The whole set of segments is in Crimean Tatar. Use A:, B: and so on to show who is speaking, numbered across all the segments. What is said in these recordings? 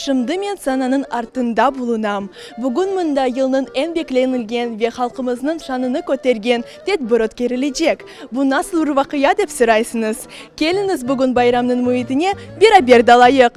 A: Şimdi men sananıñ artında bulunam. Bugün mında yılnıñ eñ beklenilgen ve halqımıznıñ şanını kötergen tedbir ötkerilecek. Bu nasıl bir vaqia dep soraysıñız? Keliñiz bugün bayramnıñ müitine beraber dalayıq.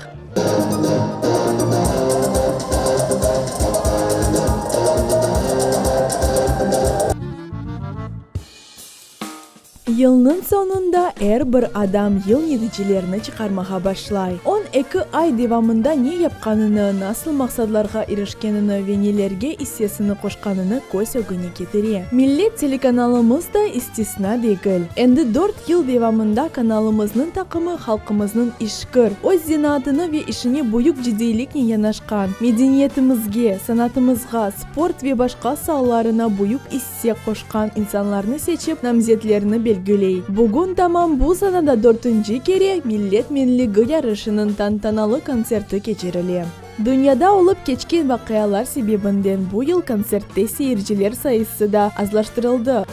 A: Yılnıñ soñunda er bir adam yıl neticelerini çıqarmağa başlay. On eki ay devamında ne yapqanını, nasıl maqsadlarğa irişkenini ve nelerge issesini qoşqanını köz ögüne ketire. Millet telekanalımız da istisna degil. Endi dört yıl devamında kanalımıznıñ taqımı halqımıznıñ işkir, öz zenaatını ve işine büyük ciddiyliknen yanaşqan, medeniyetimizge, sanatımızğa, sport ve başqa saalarına büyük isse qoşqan insanlarnı seçip, namzetlerini belgiley. Bugün tamam bu sanada dörtünci kere Millet menligi yarışınıñ tantanalı kontserti keçirile. Dünyada olıp keçken vaqialar sebebinden bu yıl kontsertte seyirciler sayısı da azlaştırıldı.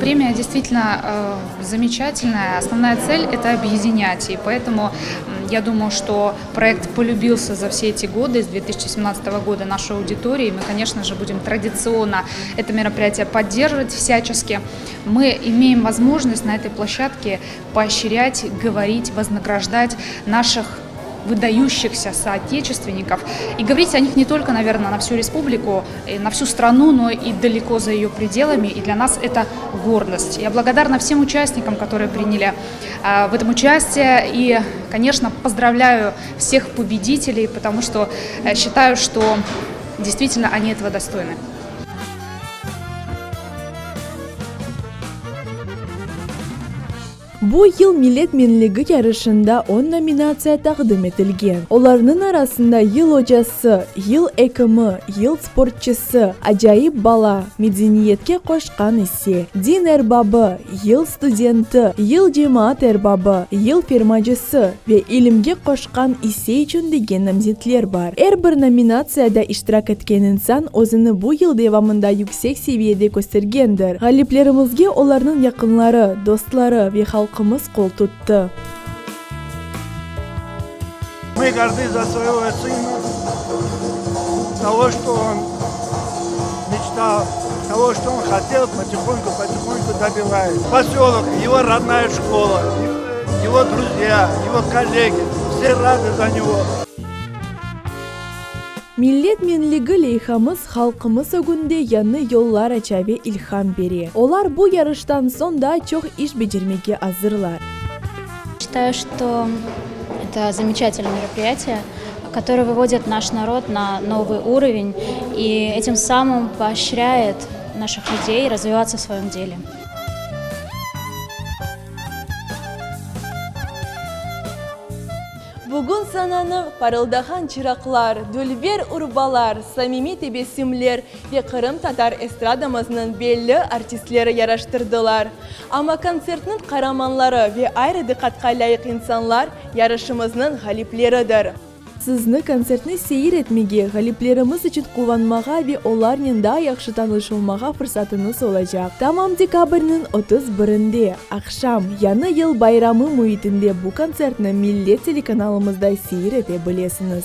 B: Премия действительно замечательная. Основная цель – это объединять. И поэтому я думаю, что проект полюбился за все эти годы, с 2017 года нашей аудитории. Мы, конечно же, будем традиционно это мероприятие поддерживать всячески. Мы имеем возможность на этой площадке поощрять, говорить, вознаграждать наших выдающихся соотечественников. И говорить о них не только, наверное, на всю республику, на всю страну, но и далеко за ее пределами. И для нас это гордость. Я благодарна всем участникам, которые приняли в этом участие. И, конечно, поздравляю всех победителей, потому что считаю, что действительно они этого достойны.
A: Bu yıl Millet menligi yarışında on nominatsiya taqdim etilgen. Olarnıñ arasında Yıl ocası, Yıl ekimi, Yıl sportçısı, Acayip bala, Medeniyetke qoşqan isse, Din erbabı, Yıl studenti, Yıl cemaat erbabı, Yıl fermacısı ve İlimge qoşqan isse içün degen namzetler bar. Er bir nominatsiyada iştirak etken insan özüni bu yıl devamında yüksek seviyede köstergendir. Ğaliplerimizge olarnıñ yaqınları, dostları ve halqımız qol tuttı.
C: Мы горды за своего сына, того, что он мечтал, того, что он хотел, потихоньку, потихоньку добивается. Поселок, его родная школа, его друзья, его коллеги, все рады за него.
A: Millet menligi leyhamız halqımız ögünde yañı yollar aça ve ilham bere. Olar bu yarıştan soñ daa çoq iş becermege azırlar.
D: Считаю, что это замечательное мероприятие, которое выводит наш народ на новый уровень и этим самым поощряет наших людей развиваться в своем деле.
A: Bugün sananı parıldağan çıraqlar, dülber urbalar, samimiy tebessümler ve qırımtatar estradamıznıñ belli artistleri yaraştırdılar. Amma kontsertniñ qaramanları ve ayrı diqqatqa lâyıq insanlar yarışımıznıñ ğalipleridir. Sizni kontsertni seyir etmege, ğaliplerimiz içün quvanmağa ve olarnen daa yahşı tanış olmağa fırsatıñız olacaq. Tamam dekabrniñ 31-inde, aqşam, Yañı yıl bayramı müitinde bu kontsertni Millet telekanalımızda seyir ete bilesiñiz.